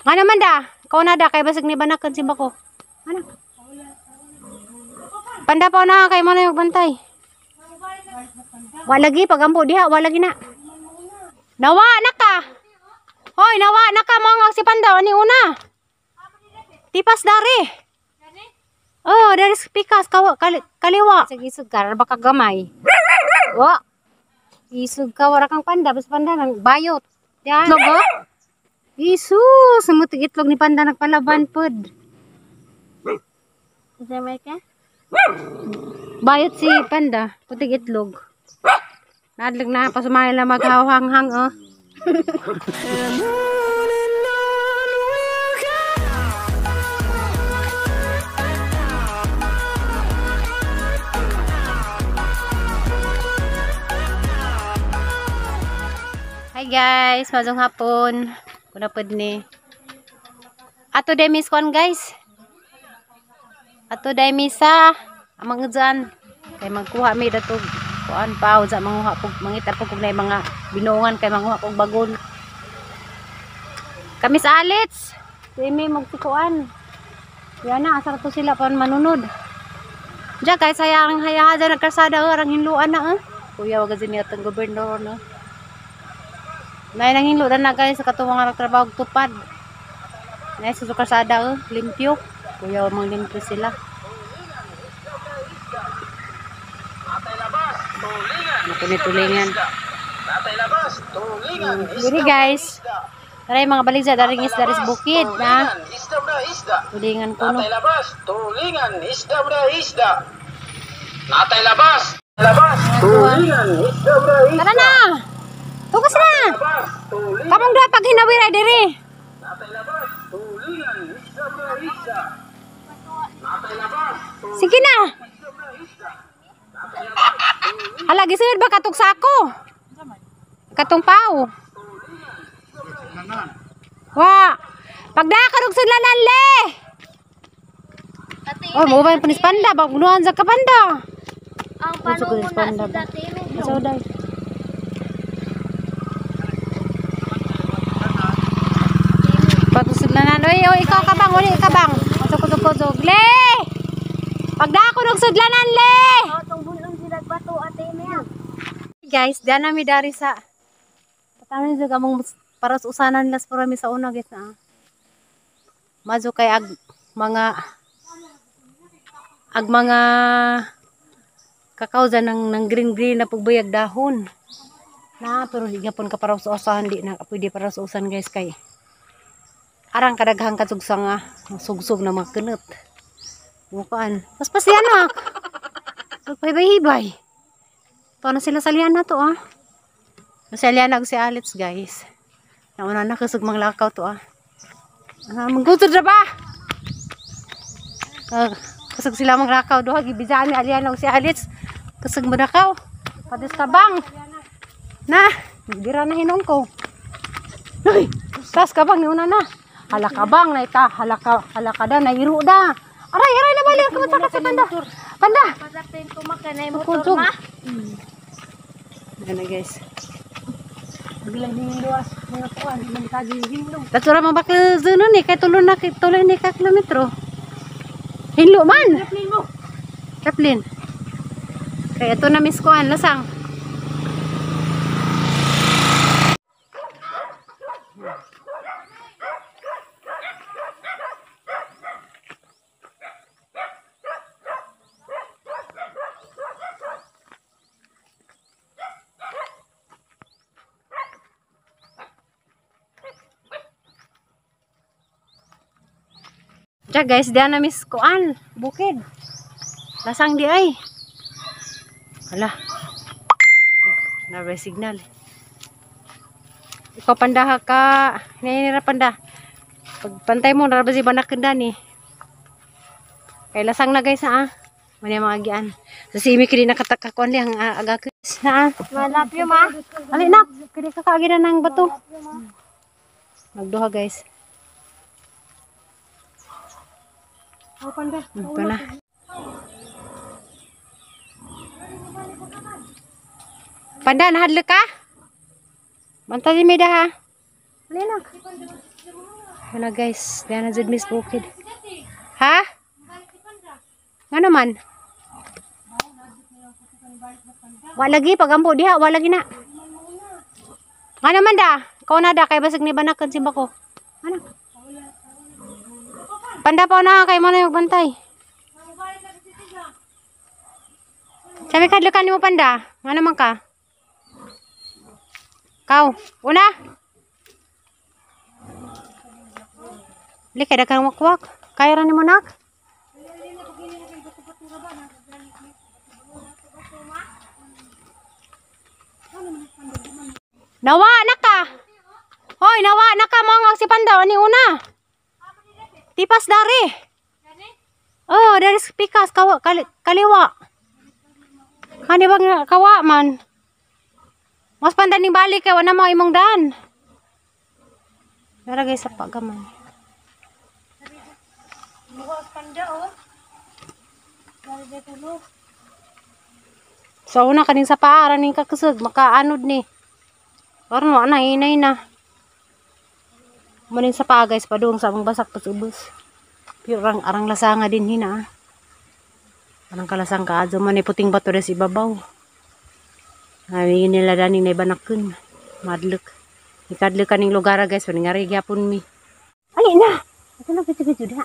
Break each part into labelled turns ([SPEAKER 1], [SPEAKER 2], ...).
[SPEAKER 1] Nga naman da. Ikaw na da. Kay basig ni banakan si bako. Ano? Panda pa na kay mo na yung bantay. Walagi pagampo diha, walagi na. Nawa na ka. Hoy, nawa na ka mo si Panda ani una. Tipas dari. Oh, dari pikas kaliwa. Sige isog ka baka gamay. Wa. Isog ka wara kang panda, bas panda nang bayot. Yan. Itlog oh. Isus, sumutig itlog ni Panda nagpalaban pod.
[SPEAKER 2] Jamaica?
[SPEAKER 1] Bayot si Panda, putig itlog. Nadlag na pasumahin lang maghawang-hang oh. Hi guys, mazong hapon. Kuna pod ni. Ato day miss kuan guys. Ato day misa amang dyan. Kay magkuha mi datog kuan pa sa manguha pug mangita pug kung mga binungan kay manguha pug bagol. Kami sa Alits. Si magtikuan. Yan na asa to sila pan manunod. Diyan kay sayang hayaha dyan nagkarsada orang hinluan na eh. Kuya wag gazin atong gobernador no. Nay nang hinlo na guys sa katuwang nga nagtrabaho tupad. Nay sa karsada limpyo. Kuya mang limpyo sila. Tulingan. Diri guys. Taray mga baligsa daring isda ris bukid na. Tulingan ko no.
[SPEAKER 3] Natay labas, tulingan, isda bra isda. Natay labas, labas, tulingan, isda bra isda.
[SPEAKER 1] Tara na. Tugas na. Kamong duha pag hinawir ay diri.
[SPEAKER 3] Natay labas, tulingan, isda bra isda. Natay labas.
[SPEAKER 1] Sige na. Hala, gisunod ba katong sako? Katong pao. Wa. Pagdaa ka og sudlanan le. Oh, mo ba panis panda ba bunuhan sa kapanda.
[SPEAKER 2] Ang paano mo na sa dati
[SPEAKER 1] So dai. Patusudlanan. Oy, oy, ikaw ka bang? Uli ka bang? Kusog-kusog. Le. Pagdaa ko og sudlanan le.
[SPEAKER 2] Oh, tong bulong sila bato ate niya.
[SPEAKER 1] Guys, diyan nami dari sa patamin sa kamong para sa usanan las para mi sa una guys na. Mazo kay ag mga kakao dyan ng green green na pagbayag dahon. Na pero di gyapon ka para sa usahan, di na pwede para sa usan guys kay arang kadaghang katugsa nga sugsog na mga kunot. Mukaan. Paspas yan nak. Pagpahibay-hibay. Ito na sila salian na to ah. Salian na si Alex guys. Nauna na kusog manglakaw to ah. Manggutod na ba? Kusog sila manglakaw duha gibisaan ni Aliana si Alex. Kusog manakaw. Padis kabang. Na, bira na hinon ko. Ay, tas kabang niuna na. Hala kabang na ita, hala ka da nairo da. Aray, aray na bali ako sa panda. Panda.
[SPEAKER 2] Pasaktin ko makanay motor ma.
[SPEAKER 1] Ano guys. Tatsura mo ba kazuno ni kay tulo na tulo ni ka kilometro. Hinlo man. Chaplin. Kay ito na miss ko an lasang. Diya guys, diyan na miss kuan, bukid. Lasang di ay. Hala. Narway signal. Ikaw panda ka, hinahira panda. Pagpantay mo, narabas iba na kanda ni. Kay lasang na guys ah. Muna mga agian. Sa si Imi kini nakatakakuan li ang agakis na ah.
[SPEAKER 2] Malapyo ma.
[SPEAKER 1] Ali na, kini kakaagi na ng bato. Nagduha guys.
[SPEAKER 2] Oh, panda.
[SPEAKER 1] Ito na. Panda, nahadlo ka? Bantay mi daha. Alin na. Ano guys, diyan na jud Miss Bukid. Ha? Nga naman? Wa lagi pagampo diha, wa lagi na. Nga naman da, ikaw na da kay basig ni banakan si bako. Ano? Panda pa na kay mo na yung bantay. Sabi kadlukan nimo panda. Nga naman ka? Kaw, una. Li kay daghang wakwak. Kaya ra nimo nak? Nawa na ka. Hoy, nawa na ka mo ang si panda ani una. Tipas dari. Oh, dari pikas kawa kaliwa. Kani bang kawa man? Mas panda ning balik kay wala mo imong daan. Dara guys sa pagaman.
[SPEAKER 2] Bukas panda oh. Dari dito.
[SPEAKER 1] So una kaning sa paa ra ning kakusog makaanod ni. Karon wa na hinay na. Manin sa paa guys padung sa among basak pas ubos. Pero arang lasanga din hina. Arang kalasang kaadto man ni puting bato des ibabaw. Ay nila dani na ibanakon. Madlok. Ikadlok kaning lugar guys, ngari gyapon mi. Ali na. Ako na gito diha.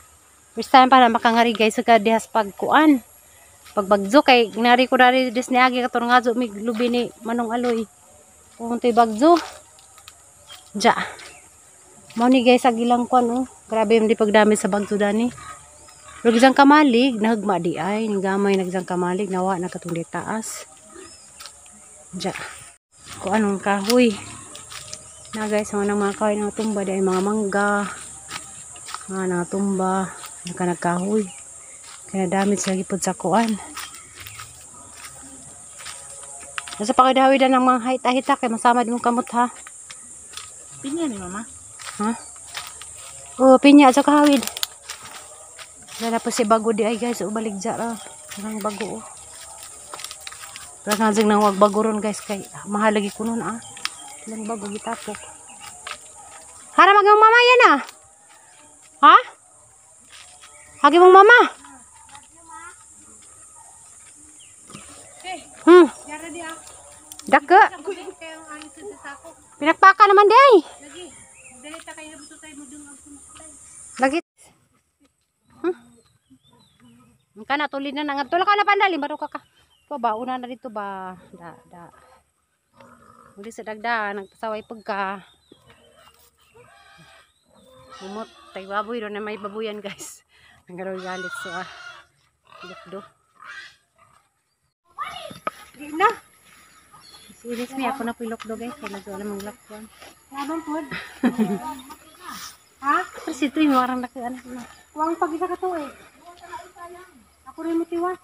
[SPEAKER 1] First time para makangari guys sa dihas pagkuan. Pagbagzo kay nari ko dari des niagi katon ngazo mig lubi ni Manong Aloy. Pumuntoy bagzo. Ja. Mao ni guys ang ilang kuan oh. Grabe yung di pagdami sa bagzo dani. Pero gisang kamalig nahugma di ay gamay nagsang kamalig nawa na katong di taas. Ja. Kuan ang kahoy. Na guys mga nang mga kahoy nga tumba di ay mga mangga. Mga natumba nagkahoy. Kaya damit sila gipod sa kuan. Nasa pakidawidan ng mga hita-hita kay masama din mong kamot ha.
[SPEAKER 4] Pinya ni mama.
[SPEAKER 1] Ha? Oh, pinya sa kahawid. Dala pa si bago di ay guys, ubalik dya ra. Parang bago oh. Parang nang wag bago ron guys kay mahal lagi ko nun ah. Ilang bago gitapok. Hara mag mama yan ah. Ha? Hagi mong mama. Daka. Pinakpaka naman di ay. Lagi. Ka na tulid na nangadto ka na pandali baro ka ka. Ko ba una na dito ba? Da da. Uli sa dagda nagpasaway pagka. Umot tay baboy ron na may babuyan guys. Ang garo galit so ah. Lukdo. Di na. Siris mi ako na pilok do guys kay nagwala mang lakwan.
[SPEAKER 2] Laban pod.
[SPEAKER 1] Ha? Pero si Tuy, warang laki anak na.
[SPEAKER 2] Kuang pag isa ka to eh. Ako rin mo tiwas.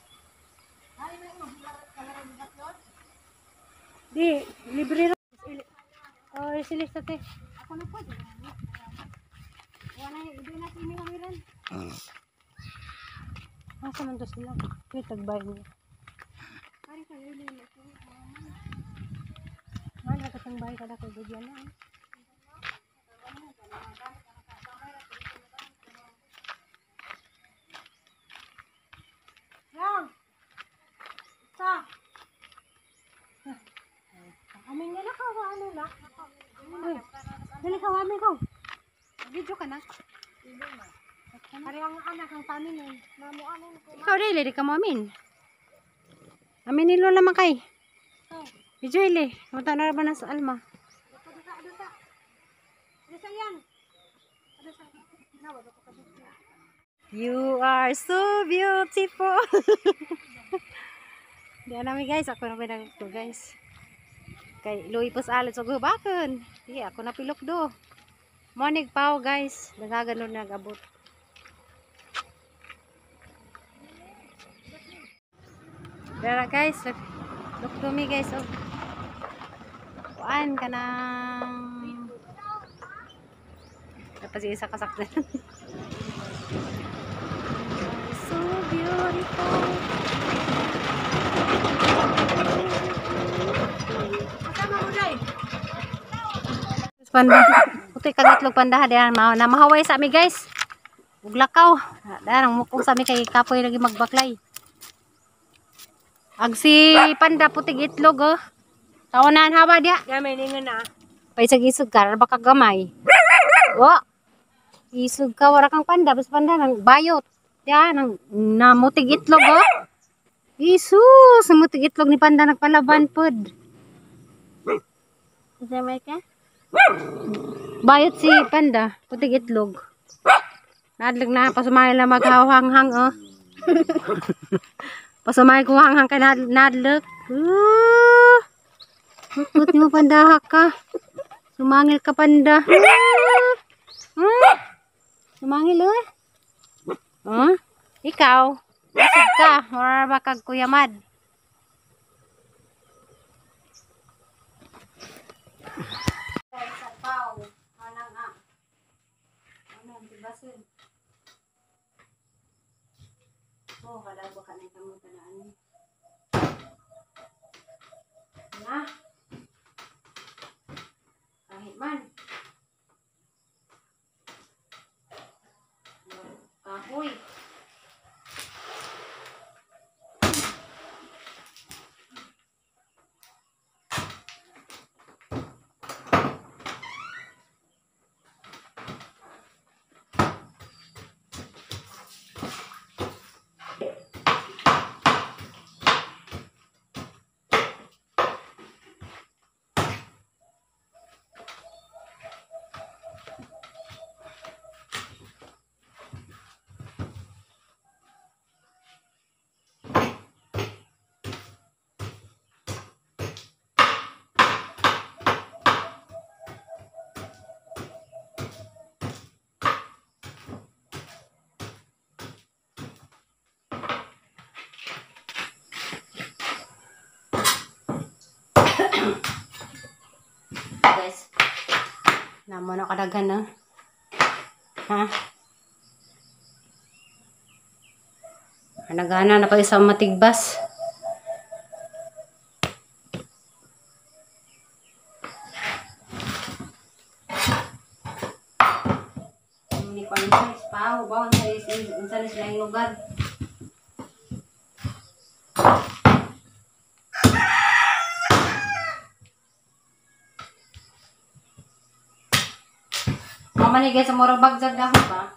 [SPEAKER 1] Di, libre ra. Oh, silis ta te.
[SPEAKER 2] Ako na pod.
[SPEAKER 1] Wala na, di na ini kamiran. Asa man to sila? Kay tagbay niya.
[SPEAKER 2] Ari kayo ni.
[SPEAKER 1] Mana ka tang bahay kada kay bugyan na.
[SPEAKER 2] Yang. Sa. Amin nga na ka ano na.
[SPEAKER 1] Uy, dali ka amin ko. Video ka na.
[SPEAKER 2] Ari ang anak ang tamin eh. Mamo amin ko.
[SPEAKER 1] Ikaw dili di ka mo amin. Amin nilo lamang kay. Video ili. Mata na ba na sa alma?
[SPEAKER 2] Dusa yan. Dusa. Nawa ba ka?
[SPEAKER 1] You are so beautiful. Di namin guys, ako na pinagto guys. Kay Louis pos alit sa gubakan. Di ako na pilok do. Morning pao guys, dagagan nun nagabot. Dara guys, look to me guys. Oh. Kuan ka nang dapat si isa kasaktan. So beautiful. Kasama mo dai. Panda. Puti kag itlog panda diyan na mahaway sa ami guys. Ug lakaw. Darang mukong sa ami kay kapoy lagi magbaklay. Ag si panda putig itlog oh. Tawanan hawa dia.
[SPEAKER 2] Gamay ningon na.
[SPEAKER 1] Paisag-isog ka baka gamay. Wa. Isog ka wara kang panda basta panda nang bayot. Diya nang namutig itlog oh. Isus, namutig itlog ni panda nagpalaban pod.
[SPEAKER 2] Gamay ka?
[SPEAKER 1] Bayot si panda, putig itlog. Nadlag na pasumay lang maghawang-hang oh. Pasumay ko hanghang kay nadlag. Put mo panda ka. Sumangil ka panda. Sumangil oh. Huh? Ikaw, isog ka, wala ba kag Kuya Mad? Oh, kada ba ka na kamo tanaan. Na. Kahit man. Kahoy. Guys, namo na kadaghan na. Ha? Nagana na pa isang matigbas. Hindi ko alam guys, pao ba unsa ni sila yung lugar. Mama ni guys, murag bagsag dahon pa.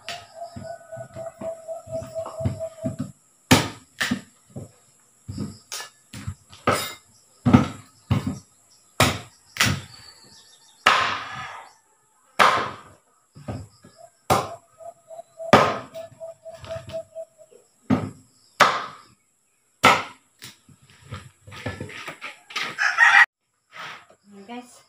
[SPEAKER 1] Guys.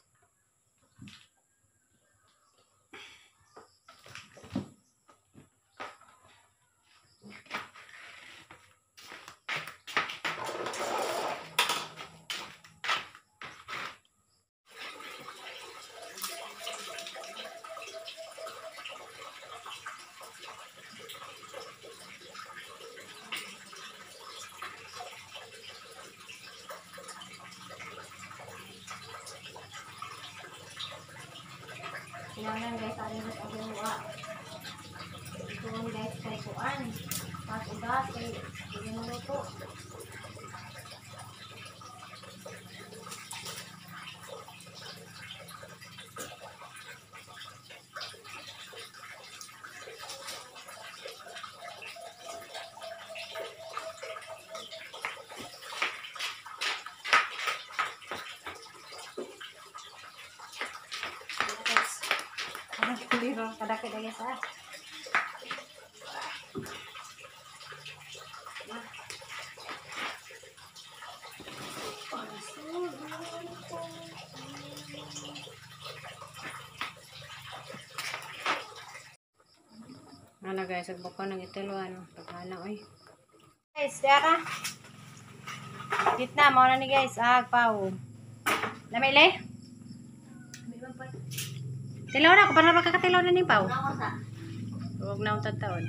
[SPEAKER 1] Kailangan guys, ano mas abuha. Ito guys, kay kuan. Pag-ugas, kay ginuluto. Kadaki guys ah. Ano guys, agbuko ng itiluan. Pagkana oy. Guys, diara. Dit na mo na ni guys, ag pao. Lamay le. Tilaw na, kapag na makakatilaw na ni Pao. Huwag na akong tataon.